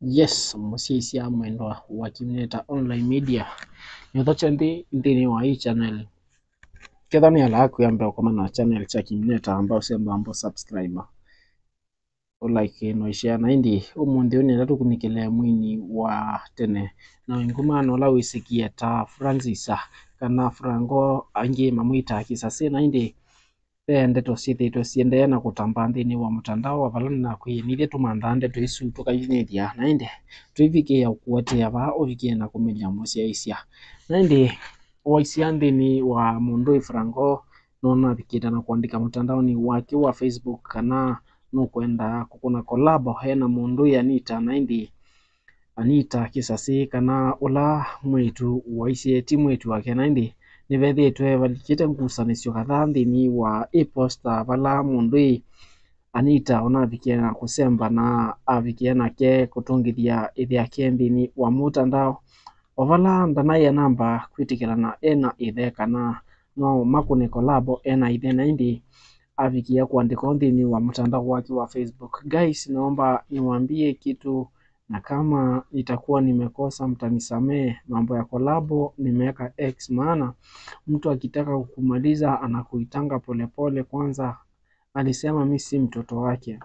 Yes, musisi mwendwa wa Kimneta Online Media nyothoche nthi nthini wa hii channel ketha ni ala kuyamba ukomana channel cha Kimneta ambao semba ambo subscribe ulike no share na indi umundi uni ndatu kunikelea mwini wa tene na ngumano la wisikia ta Francis kana Frango angi mamwita Kisasi na indi ndeto sithitwe siendeea na kutamba nthini wa mutandao wa vala na kwinithia tumanthaa ndeto isu tukainithia na indi twivikia ukuatia va uvikie na kumelia musyaisya na indi waisia nthini wa mundu Frango nona vikita na kuandika mutandaoni wake wa Facebook kana nukwenda kukuna kolabo hena mundu Anita na indi Anita Kisasi kana ula mwitu waisie ti mwitu wake na indi nivethitwe valikite ngusanisyo kathaa nthini wa iposta vala mundu Anita onavikie na kusemba na avikie nake kutungithia ithiake nthini wa mutandao ovala ndanaiya namba kwitikilana ena ithe kana no makune kolabo ena ithe na indi avikia kuandika nthini wa mtandao wake wa Facebook. Guys, naomba niwaambie kitu na kama nitakuwa nimekosa mtanisamee. Mambo ya kolabo nimeweka X, maana mtu akitaka kukumaliza anakuitanga polepole. Kwanza alisema mi si mtoto wake,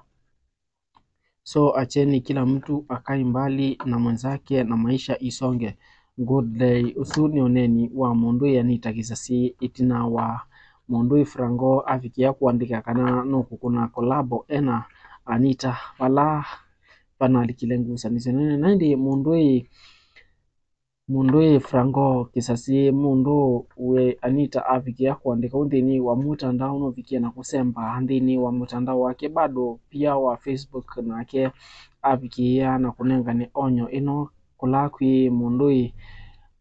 so acheni kila mtu akae mbali na mwenzake na maisha isonge. Good day usuni oneni wa mundu Anita Kisasi itina wa mundu Frango avikia kuandika kana nukukuna kolabo ena Anita wala panalikile ngusanisyo nene na indi mundu Frango Kisasi mundu we Anita avikia kuandika nthini wa mutandao novikia na kusemba nthini wa mutandao wake bado pia wa Facebook nake avikia na kunengane onyo ino kula kwi mundu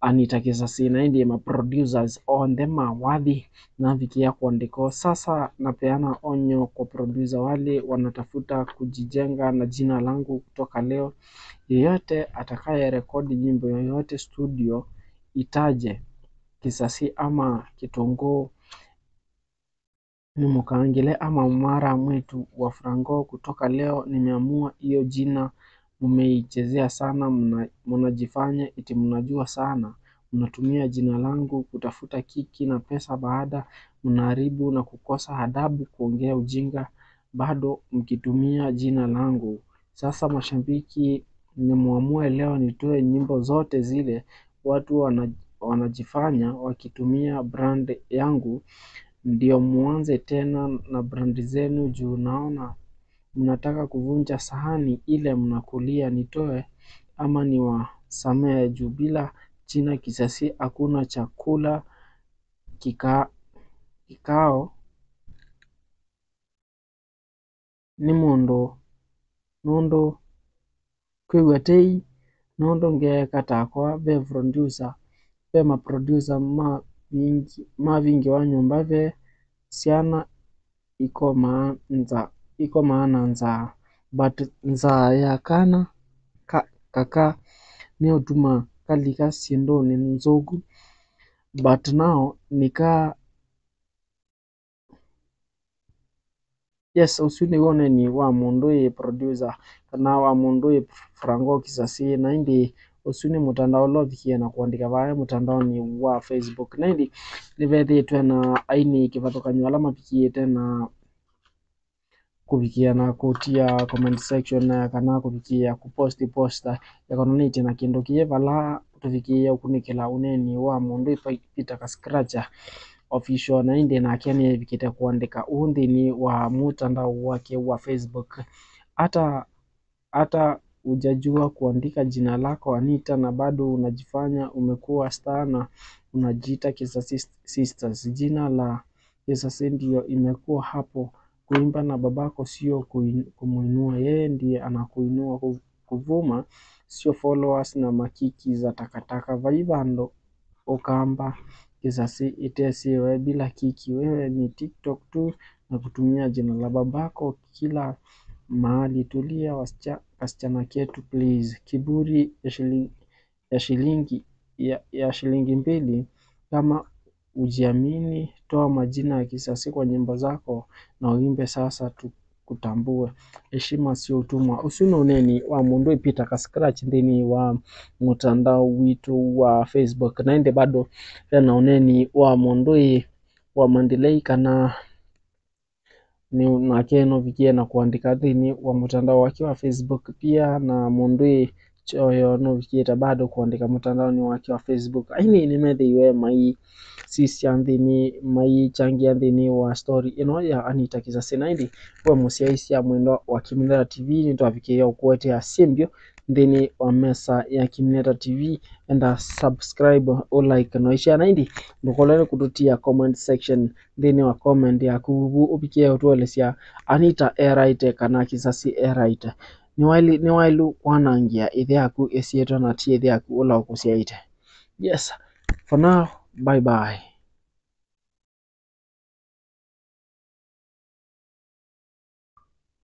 Anita Kisasi na indi ma producers on them mawadhi na vikia kuandiko. Sasa napeana onyo kwa producer wale wanatafuta kujijenga na jina langu kutoka leo. Yeyote atakaye rekodi nyimbo yoyote studio itaje Kisasi ama Kitunguu nimukaangile ama mara mwetu wa Frango. Kutoka leo nimeamua hiyo jina mmeichezea sana, mnajifanya iti mnajua sana, mnatumia jina langu kutafuta kiki na pesa, baada mnaharibu na kukosa adabu kuongea ujinga bado mkitumia jina langu. Sasa mashabiki, nimeamua leo nitoe nyimbo zote zile watu wanajifanya wakitumia brand yangu, ndio muanze tena na brand zenu juu naona mnataka kuvunja sahani ile mnakulia. Nitoe ama niwasamee juu bila jina Kisasi hakuna chakula kikao ni mundu nundu kwigua tei nundu ngeeka takwa ve producer ve maproducer ma vingi wa nyumba ve syana ikomaa na nzaa but nzaa ya kana kaka niutuma kalika syinduni nzuku but now nika yes usu niwone ni wa mundu producer kana wa mundu Frango Kisasi na indi usu ni mutandao lovikie na kuandika vaya mutandaoni wa Facebook na indi nivethitwe na aini kivathukanyo ala mavikiite na kuvikia na kutia comment section kana kuvikia kuposti posta yakonanite na kindu kie vala tuvikie ukunikila uneni wa mundu Peter Kascratcher official na indi nake nivikite kuandika unthini wa mutandao wake wa Facebook. Hata hujajua kuandika jina lako Anita na bado unajifanya umekuwa star na unajiita Kisasi Sisters. Jina la Kisasi ndio imekuwa hapo. Kuimba na babako sio kumuinua, yeye ndiye anakuinua. Kuvuma sio followers na makiki za takataka. Vaivando ukamba Kisasi itesiwe bila kiki. Wewe ni TikTok tu na kutumia jina la babako kila mahali. Tulia kasichana ketu please. Kiburi ya shilingi ya shilingi mbili. Kama ujiamini, toa majina ya Kisasi kwa nyimbo zako na uimbe sasa tukutambue. Heshima sio utumwa. Usunoneni wa mundu ipita ka scratch ndini wa mutandao witu wa Facebook naende bado tena uneni wa mundui wa Mandilei kana ni nake novikie na kuandika thini wa mutandao wake wa Facebook pia na mundui choyo novikiite bado kuandika mutandaoni wake wa Facebook. Aini nimethiiwe mai sisya nthini maichangia nthini wa story ino ya Anita Kisasi. Naindi we musyaisya mwendwa wa Kimineta TV nitwavikiia ukuetea symbio nthini wa mesa ya Kimineta TV. Enda subscribe o like noisha naindi ndukolele kututia comment section nthini wa comment yaku vu upikie utuelesya Anita eraite kana Kisasi eraite. Ni wailu kwanangia ithe yaku isyitwa na ti ithe yaku ula ukusyaite. Yes, for now, bye bye.